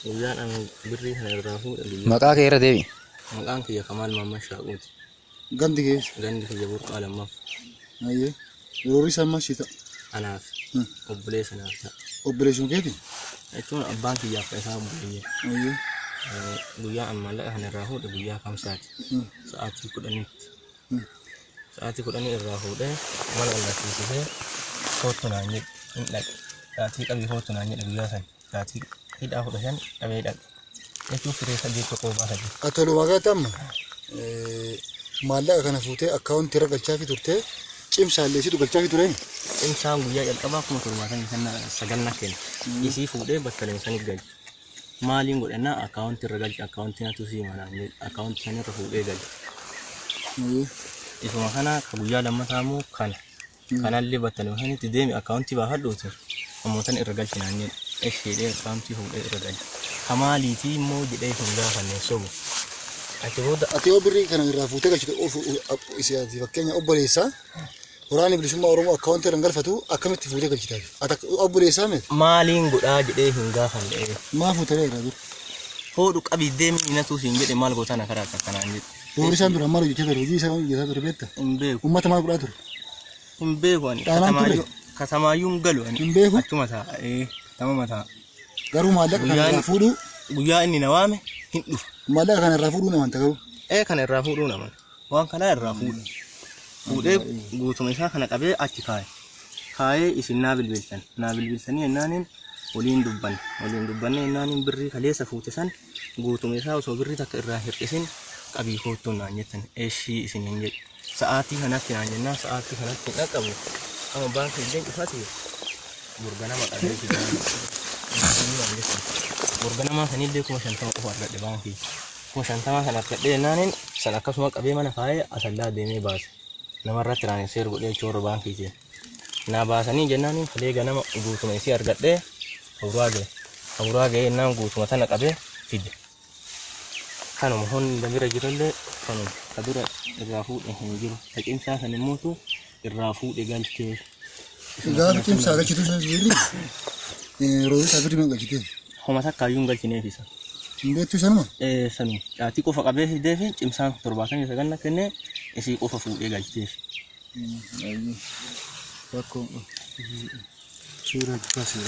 Guyyaan ani birrii kana irraa fuudhe guyyaa. Maqaa kee irra deebi. Maqaan kiyya Kamaal Maamman Shaaquuti. Gandi keessa. Gandi kiyya Burqaa Lammaaf. Ayyee. Yeroo isaa ammaa si ta'a. Anaaf. Obboleessa naaf ta'a. Obboleessuma keeti? Jechuun abbaan kiyyaaf kan isaa obboleeyye. Ayyee. Guyyaa ani maallaqa kana irraa fuudhe guyyaa Kamsaati. Sa'aatii 10tti. Sa'aatii 10 irraa fuudhee mana ol na koottu naan jedhe, hin dhaqe. Sa'aatii qabii koottu naan jedhe guyyaa sana. Sa'aatii hidhaa 15 qabee dhaqe. Jechuun firee sadii qoqqoobaa sadii. Ati walumaa galatti amma maallaqa kana fuutee akkaawuntii irra galchaafii turtee, cimsaallee situ galchaafii turee? Cimsaan guyyaa jalqabaa 79,000 na kenne. Isii fuudhee battaluma sanitti galche. Maaliin godhannaa akkaawuntii irra galche, akkaawuntii natu sii manaan jedhe, akkaawuntii sanirra fuudhee galche. Isuma kana ka guyyaa lammataa immoo kana. Kanallee battaluma sanitti deemi akkaawuntii baafadhuuti ammoo tan irra galchi naan jedhe. Isheedhee akkaawuntii fuudhee irra galche. Ka maaliitii immoo jedhee hin gaafanne, sobu. Achi booda. Ati yoo birrii kana irraa fuutee galchite, ati fakkeenya obboleessaa Waraanni Bilisummaa Oromoo akkaawuntii irra hin galfatu, akkamitti fuutee galchita? Ati obboleessaa miti? Maaliin godhaa jedhee hin gaafanne. Maa fuutee irraa dura? Hodhu qabii deemi natu siin jedhe, maal gootaa na karaa akkanaan jedhe. Yeroo isaan dura maal hojjechaa ture? Hojii isaa hojjechaa ture beekta? Hin beeku. Uummata maal godhaa ture? Hin beeku ani. Dhaalaan ture? Katamaayyuu hin galu ani. Hin beeku? Achuma taa'a. Tamama taa'a. Garuu maallaqa kana irraa fuudhuu Guyyaa inni na waame hin dhufa. Maallaqa kana irraa fuudhuu namanta garuu. Kana irraa fuudhuu naman. Waan kanaa irraa fuudhe. Fuudhee guutuma isaa kana qabee achi kaa'e. Kaa'ee isin naa bilbiltan. Naa bilbiltanii jennaaniin waliin dubbanne. Waliin dubbanne jennaaniin birrii kaleessa fuute san guutuma isaa osoo birrii takka irraa hir'isin qabii koottuun naan jettan. Eshii isiniin jedhe. Sa'aatii kanatti naan jennaan sa'aatii kanatti hin dhaqqabne. Amma baankii illee cufate, burganama qabee fidaa naan jettan. Burganamaa sanillee 50,000 qofa argadhe baankii. 50,000 sana argadhee jennaaniin san akkasuma qabee mana kaa'ee Asallaa deemee baase. Namarratti transfer godhee jechuun baankiitiin. Naa baasanii jennaaniin kalee ganama guutuma isii argadhee Hawuraa ga'e. Hawuraa ga'ee jennaan guutuma tana qabee fide. Kanuma hunda bira jirullee kanuma ka dura irraa fuudhe hin jiru. Ka cimsaa san immoo irraa fuudhe galchee. Gaafa cimsaa galchitu sana birrii yeroo isaa birrii meeqa galchitee? Homa takkaayyuu hin galchineef isa. Hin beektu sanuma? Sanuma caatii qofa qabee fidee fi cimsaan 79 na kennee isii qofa fuudhee galcheef. Rakkoo suuraa kaasee.